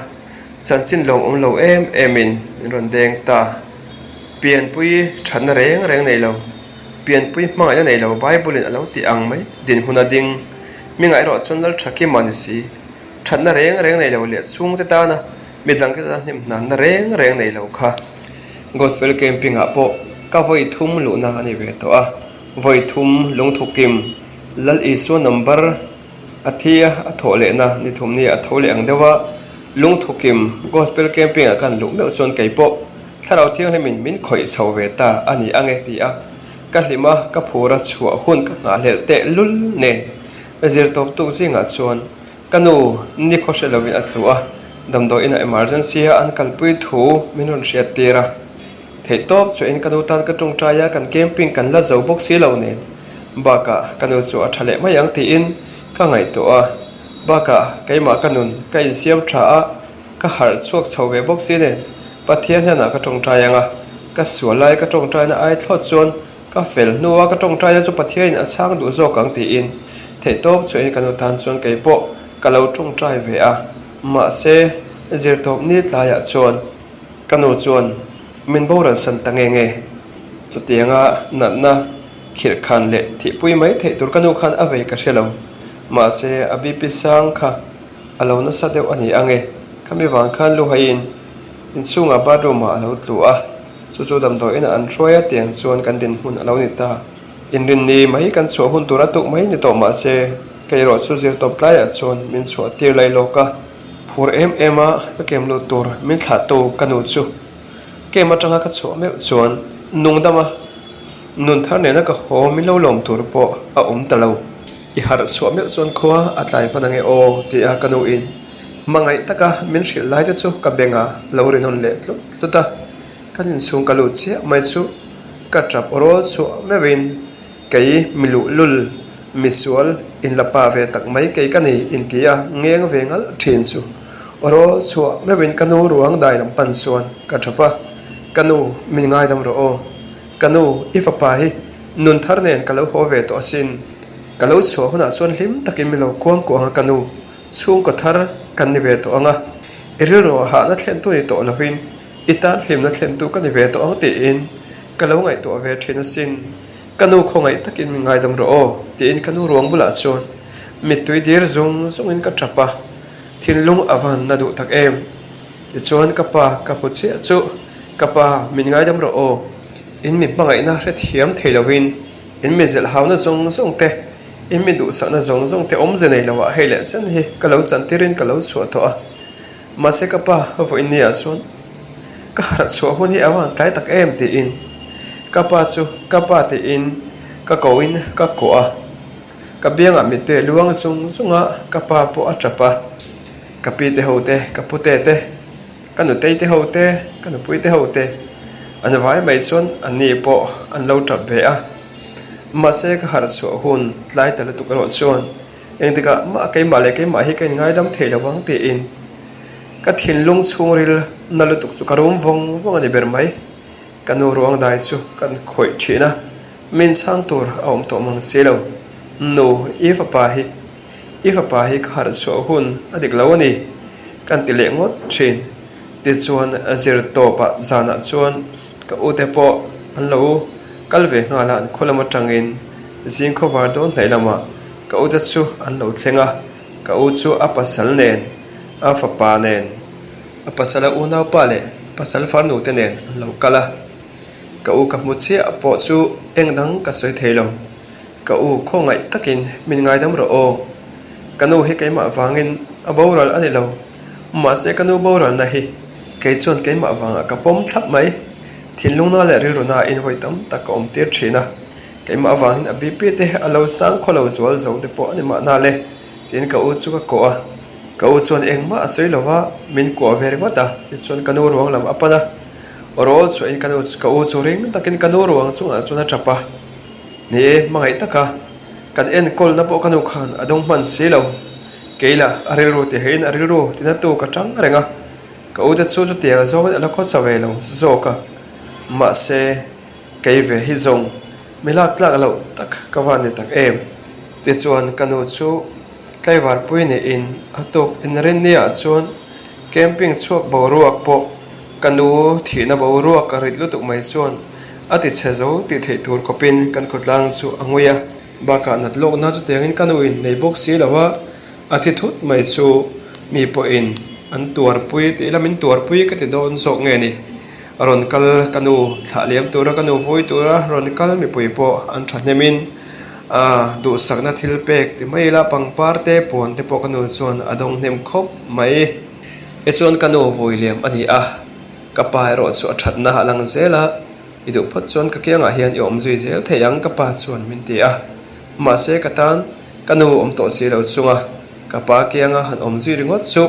chanchin lawm awm lo em em in min rawn deng ta. Pianpui thatna reng reng nei lo, pianpui hmangaihna nei lo Bible in a lo tih ang mai dinhmun a ding. Hmingah erawh chuan Lal Thakima ni si. Thatna reng reng nei lo leh chhungte tana midangte tana hnem hnanna reng reng nei lo kha. Gospel Camping ah pawh ka vawi thum luhna a ni ve tawh a, vawi thum lungthukim Lal Isua number a thi a, a thawh lehna ni thum ni a tho leh ang deuh a, lungthukim Gospel Camping ah khan luh meuh chuan kei pawh Thlarau Thianghlimin min khawih chho ve ta a ni ang e ti a, ka hlim a, ka phur a chhuah hun ka nghahhlelh teh lul nen zirtawp tuk zingah chuan Ka nu nikhaw hre lovin a tlu a, damdawi inah emergency a an kalpui thu min rawn hriat tir a. Theihtawp chuahin ka nu tan ka tawngtai a, kan camping kan la zo bawk si lo nen. Bakah ka nu chu a tha leh mai ang tiin ka ngaihtuah a, bakah keimah ka nun ka insiam tha a, ka harh chhuak chho ve bawk si nen Pathian hianah ka tawngtai ang a, ka sual lai ka tawngtaina ai thlawt chuan Ka fel hnua ka tawngtaina chu Pathianin a chhang duh zawk ang tiin theihtawp chuahin ka nu tan chuan kei pawh ka lo tawngtai ve a. Mahse, zirtawp ni tlaiah chuan ka nu chuan min boral san ta nge nge. Chutianga natna khirh khan leh thihpui mai theih tur ka nu khan a vei ka hre lo. Mahse, a BP sang kha a lo nasa deuh a ni ang e. Khami vang khan luhaiin inchhungah bathroom ah a lo tlu a. Chu chu damdawi inah an hruai a tiang chuan kan dinhmun a lo ni ta. Inrinni mai kan chhuah hun tur a tuk mai ni tawh mah se, kei erawh chu zir tawp tlaiah chuan min chhuah tir lai lawk a. Phur em em a ka kem lut tur min thlah tu ka nu chu kem atanga ka chhuah meuh chuan nungdam a nun thar nena ka haw min lo lawm tur pawh a awm ta lo. I harh chhuah meuh chuan khua a tlai hman ange aw ti a ka nu in hmangaih taka min hrilh lai te chu ka beng a lo ri nawn leh tlut tlut a. Kan inchhung ka lut chiah mai chu ka tap rawl chhuah meuhin kei mi luhlul, misual inla pa ve tak mai kei ka ni inti a ngeng ve ngalh thin chu rawl chhuah meuhin ka nu ruang dai lam pan chuan ka tap a, Ka nu min ngaidam rawh aw, ka nu i fapa hi nun thar nen ka lo haw ve tawh asin, ka lo chhuah hunah chuan hlim takin mi lo kuang kuang a ka nu chhungkaw thar kan ni ve tawh ang a, i rilru ah hahna thlentu ni tawh lovin I tan hlimna thlentu ka ni ve tawh ang tiin ka lo ngaihtuah ve thin asin. Ka nu khawngaih takin min ngaidam rawh aw tiin ka nu ruang bulah chuan mittui dir zung zungin ka tap a, thinlung a van na duh tak em. Tichuan ka pa ka hmu chiah chu ka pa min ngaidam rawh aw, in mi hmangaihna hrethiam thei lovin in mi zilh hauna zawng zawng te, in mi duhsakna zawng zawng te awmze nei loah hei leh chen hi ka lo chantirin ka lo chhuah tawh a. Mahse ka pa vawiin ni ah chuan ka harh chhuah hun hi a van tlai tak em tiin ka pa chu ka pa tiin ka ko in ka kuah a, ka biangah mittui a luang zung zung a, ka pa pawh a tap a, ka pi te ho te, ka pu te te, ka nutei te ho te, ka nupui te ho te an vai mai chuan an ni pawh an lo tap ve a, mahse ka harh chhuah hun tlai ta lutuk erawh chuan. Engtikah mah keimah leh keimah hi ka inngaidam thei lo ang tiin ka thinlung chhungril na lutuk chu ka rum vawng vawng a ni ber mai. Ka nu ruang dai chu kan khawih thin a, min chhang tur a awm tawh mang si lo. Nu, i fapa hi, i fapa hi ka harh chhuah hun a dik lo a ni, kan ti leh ngawt thin. Tichuan zir tawpah zanah chuan ka ute pawh an lo kal ve nghal a, an khaw lam atangin zing khawvar dawn hnaih lamah ka ute chu an lo thleng a, ka u chu a pasal nen, a fapa nen, A pasal a unaupa leh pasal farnu te nen an lo kal a, ka u ka hmu chiah pawh chu eng dang ka sawi thei lo. Ka u khawngaih takin min ngaidam rawh aw. Ka nu hi keimah vangin a boral a ni lo, mahse ka nu boralna hi kei chuan keimah vangah ka pawm thlap mai. Thinlungna leh rilruna invawi tam tak ka awm tir thin a, keimah vangin a BP te a lo sang khaw lo zual zo te pawh a ni mahna le tiin ka u chu ka kawh a. Ka u chuan engmah a sawi lo va, min kuah ve ringawt a, tichuan ka nu ruang lam a pan a. Rawl chhuahin ka nu ka u chu ring takin ka nu ruang chungah chuan a tap a. Ni e, hmangaih taka kan enkawlna pawh ka nu khan a dawng hman si lo. Kei lah a rilru ti heiin a rilru tinatu ka tang reng a, ka u te chu chutiang zawngin a la khawsa ve lo zawk a. Mahse, kei ve hi zawng mi lak tlak loh tak ka van ni tak em. Tichuan ka nu chu. Tlaivarpui niin a tuk inrinniah chuan camping chhuak boruak pawh ka nu thihna boruak a rit lutuk mai chuan a ti chhe zo tih theih tur khawpin kan khawtlang chu a ngui a. Bakah nat lawkna chutiangin ka nu in nei bawk si lo a, a thi thut mai chu mi pawhin an tuarpui tih ila min tuarpui ka ti dawn zawk nge ni. Rawn kal ka nu thlah liam tura ka nu vui tura rawn kal mipui pawh an thahnemin A duhsakna thil pek ti mai ila pangpar te puan te pawh ka nu chuan a dawng hnem khawp mai. Tichuan ka nu vui liam a ni a, ka pa erawh chu a thatna a lang zel a, i duh phawt chuan ka kiangah hian i awm zui zel thei ang ka pa chuan min ti a. Mahse ka tan ka nu awm tawh si lo chunga ka pa kianga han awm zui ringawt chu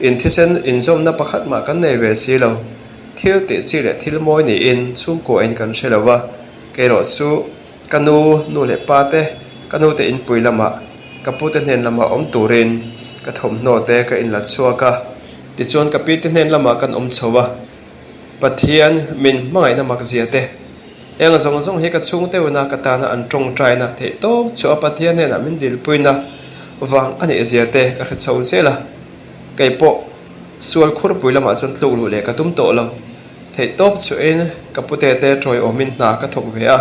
inthisen inzawmna pakhat mah kan nei ve si lo. Thil tih chi leh thil mawi niin chhungkuain kan hre lo va, kei erawh chu Ka nu, nu leh pa te, ka nu te inpui lamah, ka pu te hnen lamah awm turin ka thawmhnaw te ka inla chhuak a. Tichuan ka pi te hnen lamah kan awm chho a, Pathian min hmangaihna mak zia te, heng zawng zawng hi ka chhungte una ka tana an tawngtaina theih tawp chhuah a Pathian hnenah min dilpuina vang a nih zia te ka hre chho zel a. Kei pawh sual khurpui lamah chuan tluk luh leh ka tum tawh lo. Theih tawp chuahin ka pute te tawiawmin hna ka thawk ve a,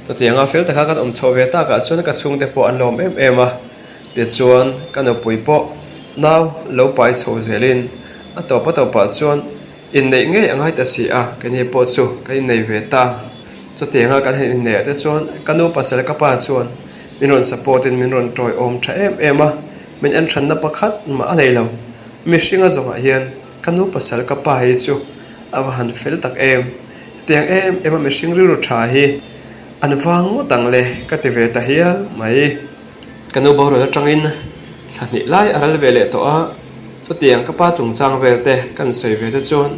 chutianga fel taka kan awm chhoh ve takah chuan ka chhungte pawh an lawm em em a, tichuan ka nupui pawh nau lo pai chho zelin a tawp a tawpah chuan inneih ngei a ngai ta si a, keini pawh chu kan innei ve ta. Chutianga kan han inneih ah te chuan ka nu pasal ka pa chuan min rawn support in min rawn tawiawm tha em em a, min enthanna pakhat mah a nei lo. Mihringa zawngah hian Ka nu pasal ka pa hi chu a va han fel tak em, hetiang em em a mihring rilru tha hi an vang ngawt ang le ka ti ve ta hial mai. Ka nu boral atangin thla hnih lai a ral ve leh tawh a, chutiang ka pa chungchang vel te kan sawi ve te chuan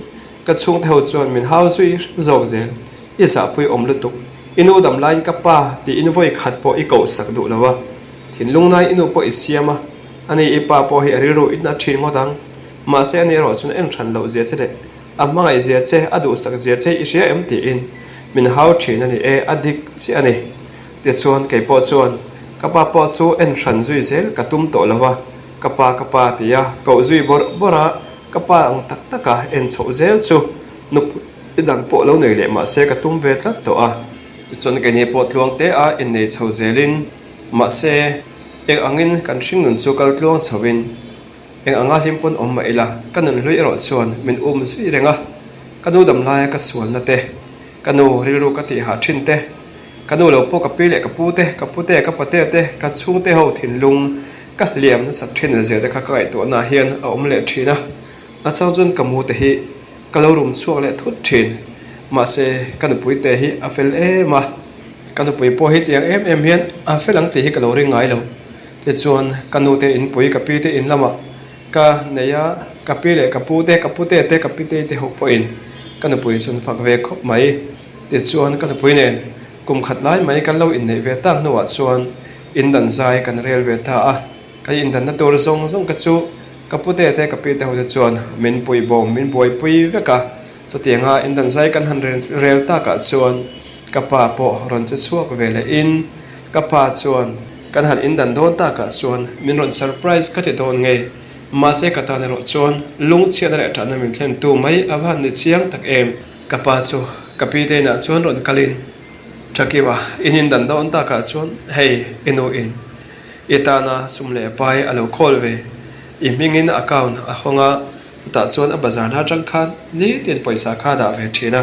ka chhungte ho chuan min hau zui hrep zawk zel, i zahpui awm lutuk, i nu dam laiin ka pa tiin vawi khat pawh i kohsak duh lo a, thinlung nai i nu pawh i siam a, ani i pa pawh hi a rilru i na thin ngawt ang. Mahse ani erawh chuan en hran loh zia che leh a hmangaih zia che, a duhsak zia che i hria em tiin min hau thin a ni e, a dik chiah a ni. Tichuan kei pawh chuan ka pa pawh chu en hran zui zel ka tum tawh lo a, ka pa ka pa tia koh zui bawrh bawrh a, ka pa ang tak taka en chhoh zel chu nupui dang pawh lo nei leh mahse ka tum ve tlat tawh a. Tichuan keini pawh tluang te a innei chho zelin mahse eng angin kan hringnun chu kal tluang chhoin Eng anga hlim pawn awm mah ila, ka nun hlui erawh chuan min um zui reng a. Ka nu dam laia ka sualna te, ka nu rilru ka tih hah thin te, ka nu lo pawh ka pi leh ka pu te, ka pute, ka pate te, ka chhungte ho thinlung ka hliam nasat thin zia te kha ka ngaihtuahna ah hian a awm leh thin a. A chang chuan ka mu te hi ka lo rum chhuak leh thut thin. Mahse, ka nupui te hi a fel em a. Ka nupui pawh hi tiang em em hian a fel ang tih hi ka lo ring ngai lo. Tichuan, ka nu te inpui ka pi te in lamah ka nei a, ka pi leh ka pu te, ka pute te, ka pitei te ho pawhin ka nupui chu an fak ve khawp mai. Tichuan, ka nupui nen kum khat lai mai kan lo inneih ve tak hnuah chuan indan zai kan rel ve ta a, kan indanna tur zawng zawng ka chu ka pute te, ka pi te ho te chuan min puibawm, min buaipui vek a. Chutianga indan zai kan han rel takah chuan ka pa pawh rawn che chhuak ve leh in ka pa chuan kan han indan dawn takah chuan min rawn surprise ka ti dawn nge. Mahse ka tan erawh chuan lungchhiatna leh ṭahna min thlentu mai a va han ni chiang tak em. Ka pa chu ka pi te inah chuan rawn kalin Ṭhakiwa in indan dawn takah chuan hei i nu in i tana sum leh pai a lo khawl ve. I hmingin account a hawng a, chutah chuan a bazar na atang khan nitin pawisa kha a dah ve thin a,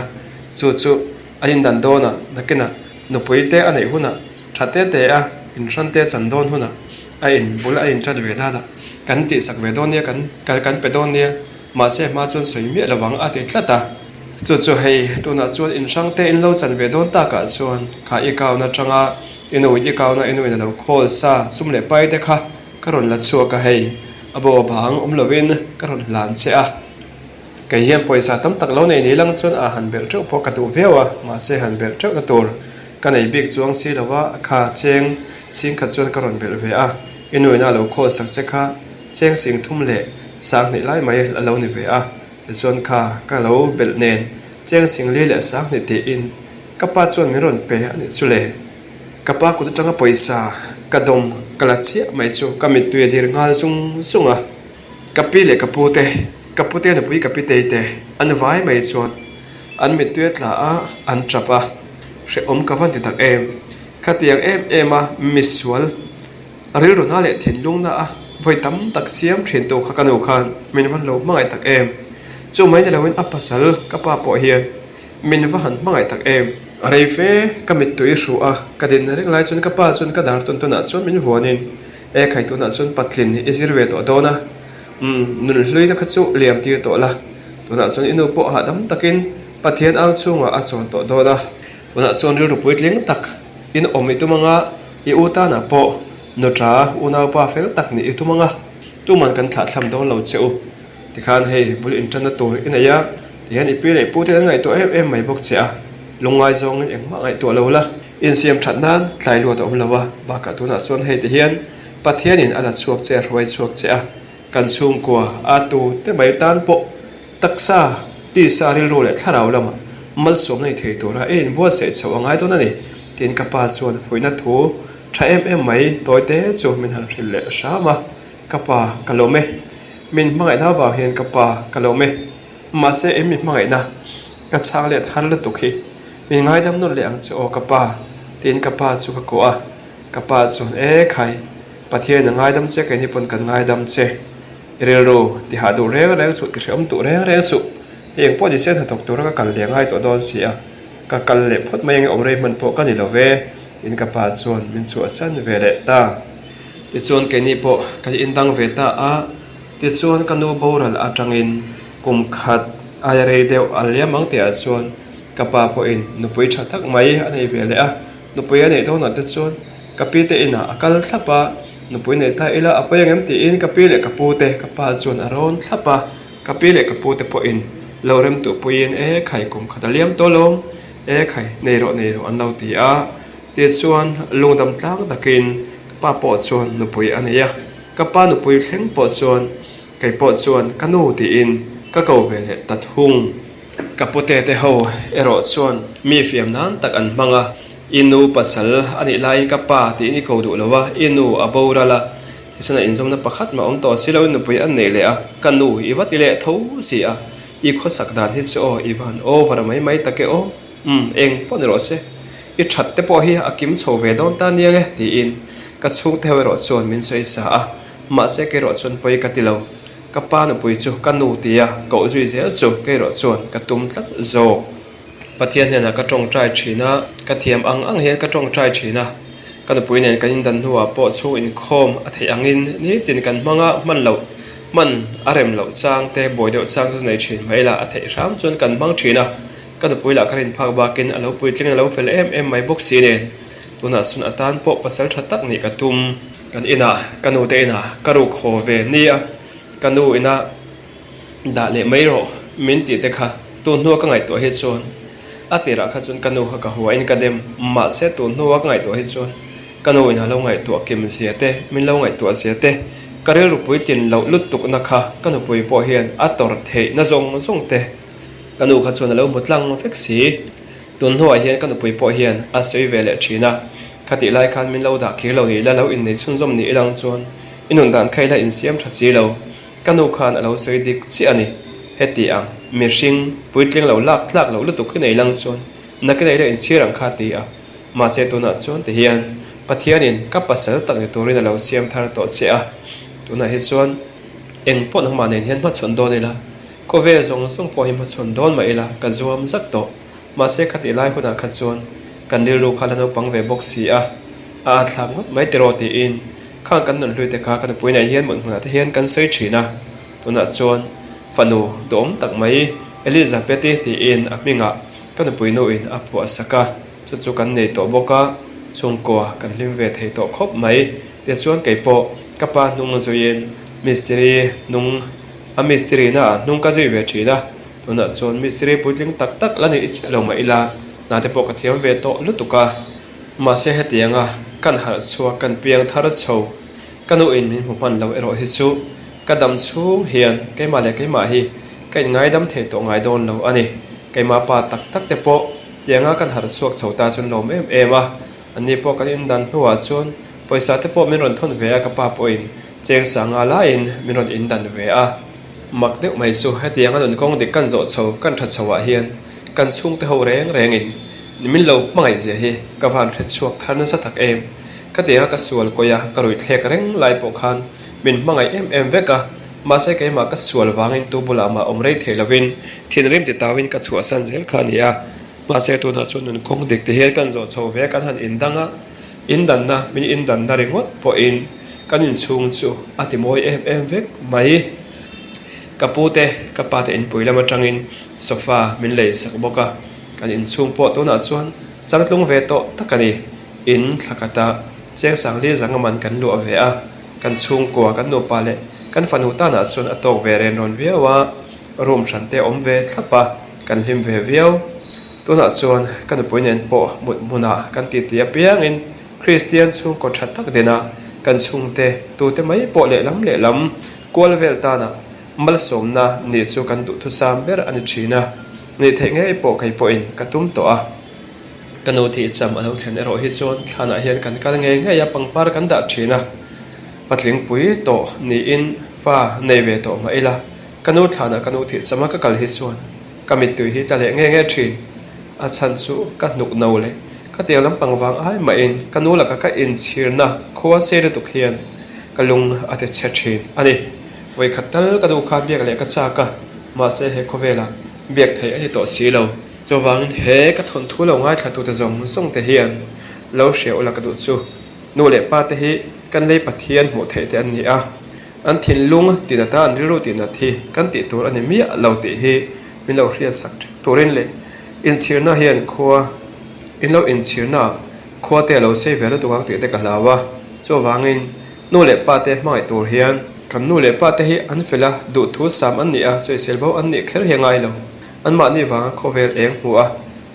chu chu an indan dawnah nakinah nupui te a neih hunah tha te te a inhran te chan dawn hunah a in bul a intan ve danah kan tihsak ve dawn nia kan kan pe dawn nia mahse hma chuan sawi miah lo ang a ti tlat a. Chu chu hei tunah chuan inhrang te in lo chan ve dawn takah chuan kha i kauna atanga i nu i kauna i nu in a lo khawl sa sum leh pai te kha Ka rawn la chhuak a hei, a bo bang awm lovin ka rawn hlan che a. Kei hian pawisa tam tak lo nei ni lang chuan a han belh teuh pawh ka duh viau a, mahse han belh teuhna tur ka nei bik chuang si lo a, kha cheng sing khat chuan ka rawn belh ve a, i nuina a lo khawl sak che kha cheng sing thum leh sang hnih lai mai a lo ni ve a, tichuan kha ka lo belh nen cheng sing li leh sang hnih tiin ka pa chuan min rawn pe a nih chu le. Ka pa kut atanga pawisa ka dawm ka la chiah mai chu ka mittui a dir nghal zung zung a. Ka pi leh ka pu te, ka pu te nupui ka pi tei te an vai mai chuan an mittui a tla a, an tap a, hrehawm ka van ti tak em. Khatiang em em a misual rilru na leh thinlung na a vawi tam tak siam thin tu kha ka nu khan min van lo hmangaih tak em. Chu mai ni loin a pasal ka pa pawh hian Min va han hmangaih tak em? A rei fe, ka mittui hruh a, ka din reng lai chuan ka pa chuan ka dar tawn tawnah chuan min vuanin, E khai tunah chuan patlin i zir ve tawh dawn a, umm nun hlui te kha chu liam tir tawh la, tunah chuan i nu pawh hahdam takin Pathian ang chhungah a chawn tawh dawn a, tunah chuan rilru puitling tak in awm i tum anga, i u tanah pawh nuṭa unaupa fel tak nih i tum anga, tuman kan thlahthlam dawn lo che u. Tikhan hei bul inṭanna tur i nei a, tihian i pi leh i pute an ngaihtuah em em mai bawk che a, lungngai zawngin engmah ngaihtuah lo la, insiam ṭhat nan tlai luat a awm lo a, bakah tunah chuan hei tihian Pathianin a la chhuak che a hruai chhuak che a, kan chhungkua a tu te mai tan pawh taksa, tisa, rilru leh thlarau lamah malsawmna ni thei tura i inbuatsaih chhoh a ngai dawn a ni, tiin ka pa chuan fuihna thu ṭha em em mai tawite chu min han hrilh leh hram a. Ka pa, ka lawm e. Min hmangaihna avang hian ka pa, ka lawm e. Mahse em min hmangaihna ka chhang let har lutuk hi. Min ngaidam nawn leh ang che aw ka pa, tiin ka pa chu ka kuah a. Ka pa chuan, E khai, Pathian a ngaidam che keini pawn kan ngaidam che. I rilru tihah duh reng reng suh, tihrehawm duh reng reng suh. Hei engpawh ni se hnathawk tura ka kal leh ngai tawh dawn si a. Ka kal leh phawt mai ange awm rei hman pawh ka ni lo ve, tiin ka pa chuan min chhuahsan ve leh ta. Tichuan keini pawh kan indang ve ta a, tichuan ka nu boral atangin kum khat aia rei deuh a liam ang tihah chuan ka pa pawhin nupui tha tak mai a nei ve leh a, nupui a neih dawnah te chuan ka pi te inah a kal thlap a, nupui nei ta ila a pawi angem tiin ka pi leh ka pu te ka pa chuan a rawn thlap a, ka pi leh ka pu te pawhin lo rem tuh puiin e khai kum khat a liam tawh lo e khai nei rawh nei rawh an lo ti a. Tichuan, lungdam tlang takin ka pa pawh chuan nupui a nei a, ka pa nupui thleng pawh chuan kei pawh chuan ka nu tiin ka ko ve leh ta thung. Ka pute te ho erawh chuan mi fiam nan tak an hmang a, i nu pasal a nih laiin ka pa tiin i ko duh lo a, i nu a boral a, tichuan a inzawmna pakhat mah awm tawh si loin nupui an neih leh a, ka nu i va ti leh tho si a, i khawsak dan hi chu aw i van over mai mai tak e aw. Umm, eng pawh ni rawh se, i that te pawh hi a kim chho ve dawn ta nia nge tiin ka chhungte ho erawh chuan min sawi sa a, mahse kei erawh chuan pawi ka ti lo. Ka pa nupui chu ka nu tia koh zui zel chu kei erawh chuan ka tum tlat zawk. Pathian hnenah ka tawngtai thin a, ka thiam ang ang hian ka tawngtai thin a, ka nupui nen kan indan hnuah pawh chhung inkhawm a theih angin nitin kan hmang a, hman loh hman a rem loh chang te buai deuh chang te chu nei thin mai ila a theih hram chuan kan hmang thin a. Ka nupui lah ka rin phak bakin a lo puitling a lo fel em em mai bawk si nen tunah chuan a tan pawh pasal tha tak nih ka tum. Kan inah ka nu te inah ka ruk haw ve nia ka nu ina dah leh mai rawh min tih te kha tun hnua ka ngaihtuah hi chuan a tirah kha chuan ka nu kha ka huain ka dem mahse tun hnua ka ngaihtuah hi chuan ka nu ina lo ngaihtuah kim zia te min lo ngaihtuah zia te ka rilru puitlin loh lutukna kha ka nupui pawh hian a tawrh theihna zawng zawng te. Ka nu kha chuan a lo hmu tlang vek si. Tun hnuah hian ka nupui pawh hian a sawi ve leh thin a, khatih lai khan min lo dah kir lo ni ila, lo innei chhunzawm ni ilang chuan i nun dan kha ila insiam tha si lo. Ka nu khan a lo sawi dik chiah a ni. Heti ang, mihring puitling lo lak tlak loh lutuk hi nei lang chuan nakin a ila inchhir ang kha ti a. Mahse tunah chuan ti hian Pathianin ka pasal tak ni turin a lo siam thar tawh che a, tunah hi chuan eng pawh nangmah nen hian hmachhawn dawn ila, khawvel zawng zawng pawh hi hmachhawn dawn mah ila ka zuam zak tawh. Mahse khatih lai hunah kha chuan kan rilru kha la naupang ve bawk si a, a atthlak ngawt mai tiraw tiin khang kan nunhlui te kha ka nupui nei hian hmun hmunah te hian kan sawi thin a, tunah chuan fanu duhawm tak mai Elizabeth-i tiin a hmingah ka nupui nuin a phuah sak a, chu chu kan nei tawh bawk a, chhungkua kan hlim ve thei tawh khawp mai. Tichuan keipawh ka pa hnung zuiin mistiri hnung a mistiri naah hnung ka zui ve thin a, Tunah chuan mistiri puitling tak tak la nih chiah lo mah ila, hna te pawh ka thiam ve tawh lutuk a. Mahse hetianga kan harh chhuak kan piang thar chho, ka nuin min hmu hman lo erawh hi chu ka dam chhung hian keimah leh keimah hi ka inngaidam thei tawh ngai dawn lo a ni. Keimah pa tak tak te pawh tianga kan harh chhuak chho ta chuan lawm em em a, anni pawh kan indan hnuah chuan pawisa te pawh min rawn thawn ve a, ka pa pawhin cheng sanga laiin min rawn indan ve a. Mak deuh mai chu hetianga nun kawng dik kan zawh chho kan tha chho ah hian kan chhungte ho reng rengin min lo hmangaih zia hi ka van hre chhuak thar nasa tak em. Ka tianga ka sual kawi a ka ruih thlek reng lai pawh khan min hmangaih em em vek a, mahse keimah ka sual vangin tu bulah mah awm rei thei lovin thinrim ti tauin ka chhuahsan zel kha a ni a, mahse tunah chuan nun kawng dik ti hian kan zawh chho ve kan han indang a, indanna min indanna ringawt pawhin kan inchhung chu a ti mawi em em vek mai. Ka pu te, ka pa te inpui lam atangin sofa min lei sak bawk a, kan inchhung pawh tunah chuan changtlung ve tawh tak a ni. In thla khat a cheng sangli zanga man kan luah ve a, kan chhungkua, kan nupa leh kan fanu tanah chuan a tawk ve ren rawn viau a, room hran te a awm ve thlap a, kan hlim ve viau. Tunah chuan ka nupui nen pawh mut hmunah kan titi apiangin Kristian chhungkaw tha tak dena kan chhungte tute mai pawh lehlam lehlam kual vel tana malsawmna nih chu kan duhthusam ber a ni thin a, nih theih ngei pawh kei pawhin ka tum tawh a. Ka nu thihcham a lo thlen erawh hi chuan thlanah hian kan kal ngei ngei a, pangpar kan dah thin a, patling pui tawh niin fa nei ve tawh mah ila ka nu thlanah ka nu thihchama ka kal hi chuan Ka mittui hi tla leh nge nge thin. A chhan chu ka hnuk no leh ka tiang lampang vang ai mahin ka nu laka ka inchhirna khua sei lutuk hian ka lung a ti chhe thin a ni. Vawikhat tal ka nu kha biak leh ka chak a, mahse he khawvelah biak theih a ni tawh si lo. Chuvangin he ka thawnthu lo ngaithlatute zawng zawng te hian lo hria ula ka duh chu nu leh pa te hi kan lei Pathian hmuh theih te an ni a. An thinlung tihnat a, an rilru tihnat hi kan tih tur a ni miah lo tih hi min lo hriatsak ṭhek turin leh inchhirna hian khua in lo inchhirna khua te a lo sei ve lutuk ang tih te ka hlau a. Chuvangin nu leh pa te hmangaih tur hian kan nu leh pa te hi an fel a, duhthu sam an nih a, sawisel bo an nih kher hi a ngai lo. Anmahni vanga khawvel eng hmu a,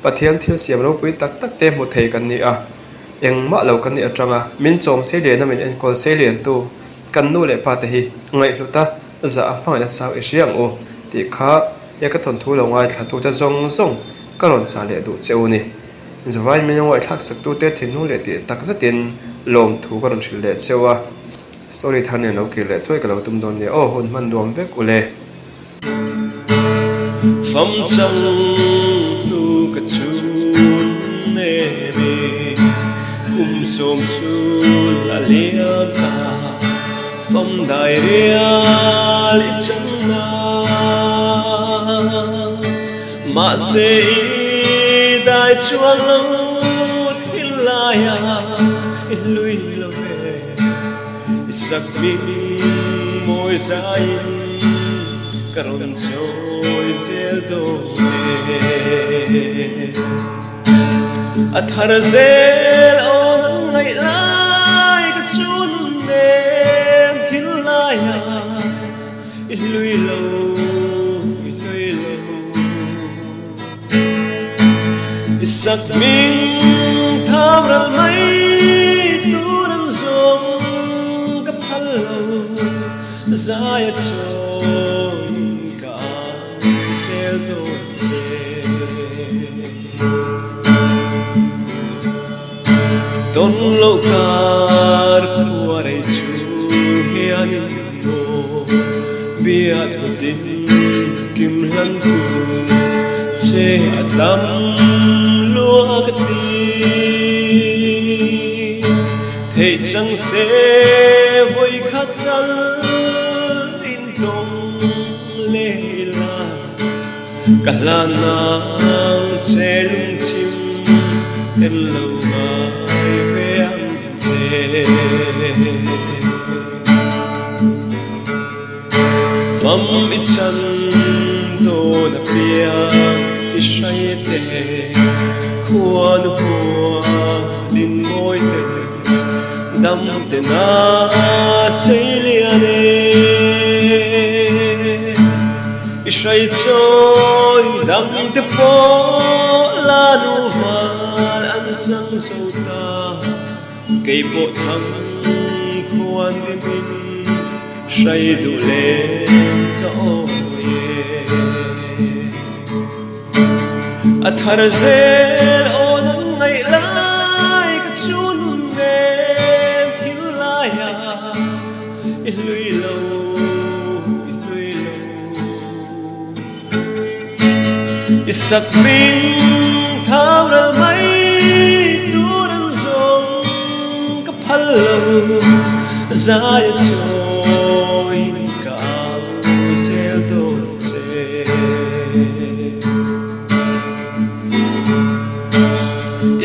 Pathian thil siam ropui tak tak te hmu thei kan ni a, engmah lo kan nih aṭanga min chawm sei lian a min enkawl sei liantu Kan nu leh pa te hi ngaihhlut a, zah a hmangaihna chau i hria ang u tih kha he ka thawnthu lo ngaithlatute zawng zawng ka rawn chah leh duh che u ni. Zavain min ngaihthlak saktute thinlung leh tih tak zetin lawmthu ka rawn hrilh leh che u a. Story thar nen lo kir leh thuai ka lo tum dawn nia aw, hun hman nuam vek u le. Fam chang hnu ka chhun em i, kum sawm sul a liam ta, fam dai rial i chang na. Mahse i dai chuang lo thil laia i hlui lo ve. I sak hming mawi zaiin ka rawn chawi zel dawn e. A thar zel awn an ngaih lai ka chun nen thil laia i hlui lo, i hlui lo. I sak hming tham ral mai tur an zawng ka phal lo, zai a chawi ka au zel dawn che. Tawn loh kar khua rei chhung hianin maw bia thu tin kim hlan tur che a tam lua ka ti. Theih chang se vawi khat kal in tawng leh ila. Ka hlan nang che lungchim ten lo ngai ve ang che. Fam i chan dawn a piang i hrai te, khuan hual in mawi te, dam te na sei lian e. I hrai chawi dang te pawh la nu val an chang zo ta, kei pawh thang khuan dimin hrai duh leng ka awi e. A thar zel aw nang ngaih lai ka chun nen thil laia i hlui lo, i hlui lo. I sak hming thau ral mai tur an zawng ka phal lo, zai a chawiin ka au zel dawn che.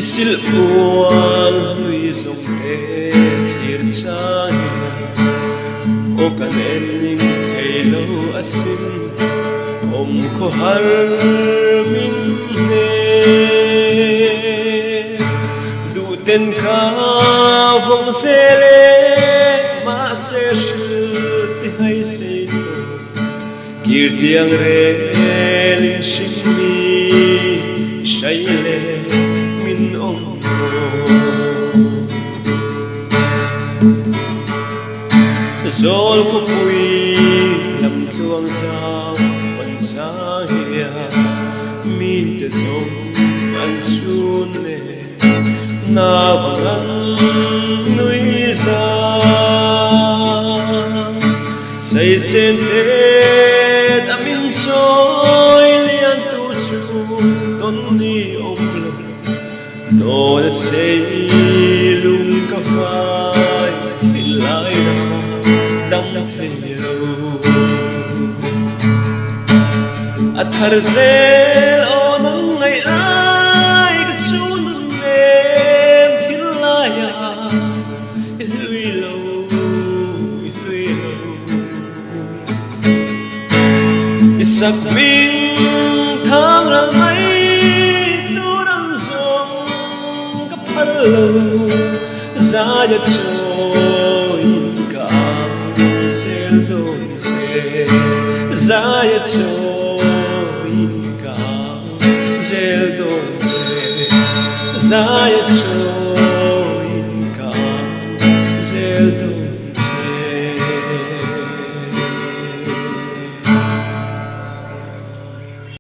I silhpuan hlui zawng te thlir changin aw kan en ning thei lo asin awm khaw har min hne. Duh ten kha vawng zel e mahse hrilh ti hai sei tawh. Kirtiang rel in hringmi hrai le min awm maw? Zawl khawpui lam tluang zau fan chang hian mite zawng an chhun le na vang an nui za. Saisen tet a min chawi lian tu chu tawn ni awm lo, dawn a sei lung ka vai thin lai na dam thei lo. A thar zel aw nang ngaih lai ka chu nun nem thil lai a. I hlui lo, i hlui lo. I sak hming thang ral mai tur ang zawng ka phal lo, zai a chawiin ka au zel dawn che, zai a chawiin ka au zel dawn che, zai a chawiin.